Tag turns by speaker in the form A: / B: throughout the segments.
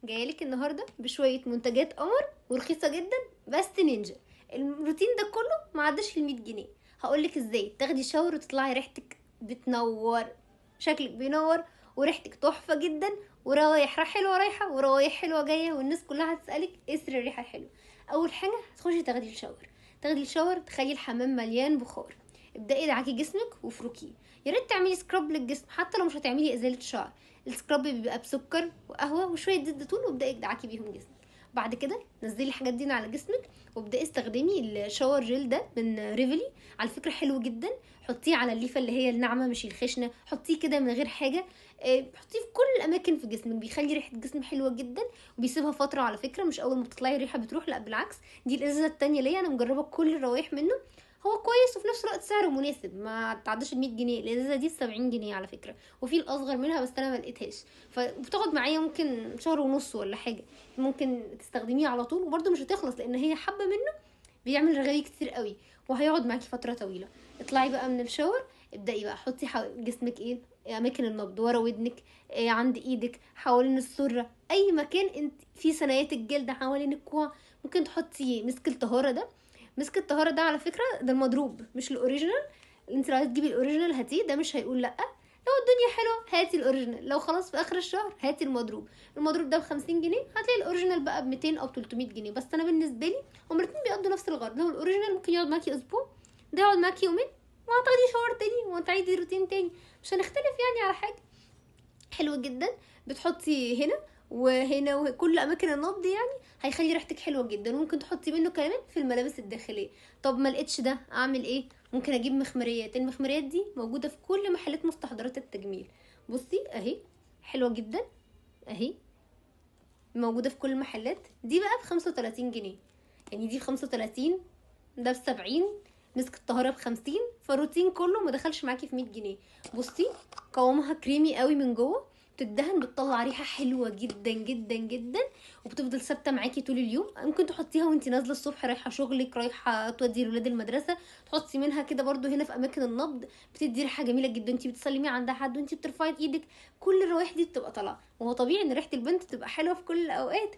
A: جايلك النهارده بشوية منتجات قمر ورخيصه جدا بس نينجا. الروتين ده كله ما عداش ال 100 جنيه. هقولك ازاي تاخدي shower وتطلعي ريحتك بتنور، شكلك بينور وريحتك تحفة جدا، وروايح حلوة رايحة وروايح حلوة جاية، والناس كلها هتسالك ايه سر الريحة الحلوة. اول حاجة هتخشي تاخدي ال shower، تاخدي ال shower تخلي الحمام مليان بخار، ابدأي ادعكي جسمك وافركيه. يا ريت تعملي scrub للجسم حتى لو مش هتعملي ازالة شعر. ال scrub بيبقى بسكر وقهوة وشوية زيت زيتون، وابدأي ادعكي بيهم جسمك. بعد كده نزلي الحاجات دي على جسمك، وابدأي استخدمي ال shower gel ده من ريفلي، على فكرة حلو جدا. حطيه على الليفه اللي هي الناعمة مش الخشنة، حطيه كده من غير حاجة، حطيه في كل الاماكن في جسمك، بيخلي ريحه الجسم حلوة جدا وبيسيبها فترة. على فكرة مش اول ما بتطلعي الريحة بتروح، لا بالعكس، دي الازازه التانية ليا، انا مجربه كل الروايح منه، هو كويس وفي نفس الوقت سعره مناسب، ما تعداش ال 100 جنيه. الازازه دي 70 جنيه على فكرة، وفي الاصغر منها بس انا ما لقيتهاش، فبتقعد معايا ممكن شهر ونص ولا حاجة، ممكن تستخدميه على طول وبرده مش هتخلص لان هي حبه منه بيعمل رغاوي كتير قوي وهيقعد معاكي فترة طويلة. اطلعي بقى من الشاور، ابدأي بقى حطي جسمك ايه، اماكن النبض، ورا ودنك، إيه، عند ايدك، حوالين السرة، اي مكان انت في ثنايات الجلد، حوالين الكوع. ممكن تحطي مسك الطهارة ده، مسك الطهارة ده على فكرة ده المضروب مش ال original، انت لو عايزه تجيبي ال original هاتيه، ده مش هيقول لا. لو الدنيا حلوة هاتي ال original، لو خلاص في اخر الشهر هاتي المضروب. المضروب ده ب50 جنيه، هتلاقي ال original بقى ب200 او 300 جنيه، بس انا بالنسبة لي هما الاتنين بيقضوا نفس الغرض. لو ال original ممكن يقعد معاكي اسبوع، ده يقعد معاكي يومين، وهتاخدي shower تاني وهتعيدي روتين تاني، مش هنختلف يعني على حاجة. حلو جدا، بتحطي هنا وهنا وكل اماكن النبض، يعني هيخلي ريحتك حلوة جدا. وممكن تحطي منه كمان في الملابس الداخلية. طب ما لقيتش ده اعمل ايه؟ ممكن اجيب مخمريات. المخمريات دي موجودة في كل محلات مستحضرات التجميل، بصي اهي حلوة جدا اهي، موجودة في كل المحلات. دي بقى ب35 جنيه، يعني دي ب35، ده ب70، مسك الطهارة ب50، فالروتين كله ما دخلش معاكي في 100 جنيه. بصي قوامها كريمي قوي من جوه، بتدهن بتطلع ريحه حلوة جدا جدا جدا، وبتفضل ثابتة معاكي طول اليوم. ممكن تحطيها وانتي نازله الصبح رايحة شغلك، رايحة تودي الولاد المدرسة، تحطي منها كده برده هنا في اماكن النبض، بتدي ريحه جميلة جدا. انتي بتسلمي عند حد وانتي بترفعي ايدك، كل الروايح دي بتبقى طالعه، وهو طبيعي ان ريحه البنت تبقى حلوة في كل الاوقات.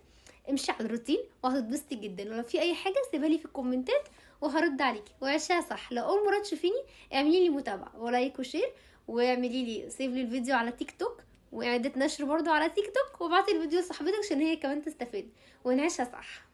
A: امشي على الروتين وهتتبسطي جدا. ولو في اي حاجة سيبها لي في الكومنتات وهرد عليكي. وعيشها صح. لو اول مرة تشوفيني اعملي لي متابعه و like و share، واعملي لي save للفيديو على تيك توك، وإعادة نشر برضو على تيك توك، وابعتي الفيديو لصاحبتك عشان هي كمان تستفيد، ونعيشها صح.